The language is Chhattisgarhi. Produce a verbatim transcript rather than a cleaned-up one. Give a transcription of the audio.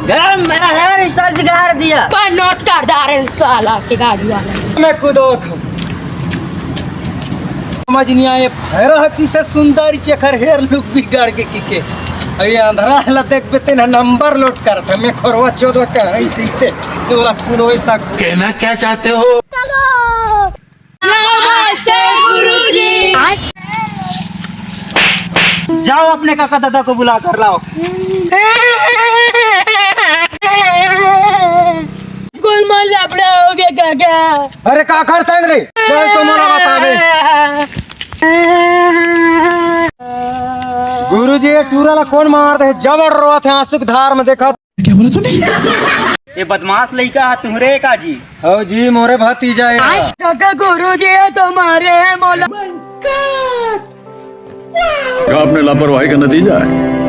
गरम, मेरा हेयर स्टाइल बिगाड़ दिया। पर नोट कर डारेन साला के गाड़ी वाला। मैं कूदो था। समझ नहीं आए, भैरा किसे सुंदर चेखर हेयर लुक बिगाड़ के किके। अभी अंधरा हला देख बेते ना नंबर लोड करत है। मैं खोरवा चोदवा का है इसे, इसे। तोरा कूदो ऐसा। कहना क्या चाहते हो? नमस्ते गुरुजी। जाओ, अपने काका दादा को बुला कर लाओ। स्कूल में लफड़ा हो गया काका। अरे का करता है रे? चल तो मोला बतावे। गुरुजी, ये टूरा ला कौन मार दे? जबर रोत है आंसू के धार में, देखा। क्या बोला तूने? ये बदमाश लइका हा तुहरे का जी? हो जी, मोरे भतीजा है। काका गुरुजी है तुम्हारे हैं मौला। का अपने लापरवाही का नतीजा है।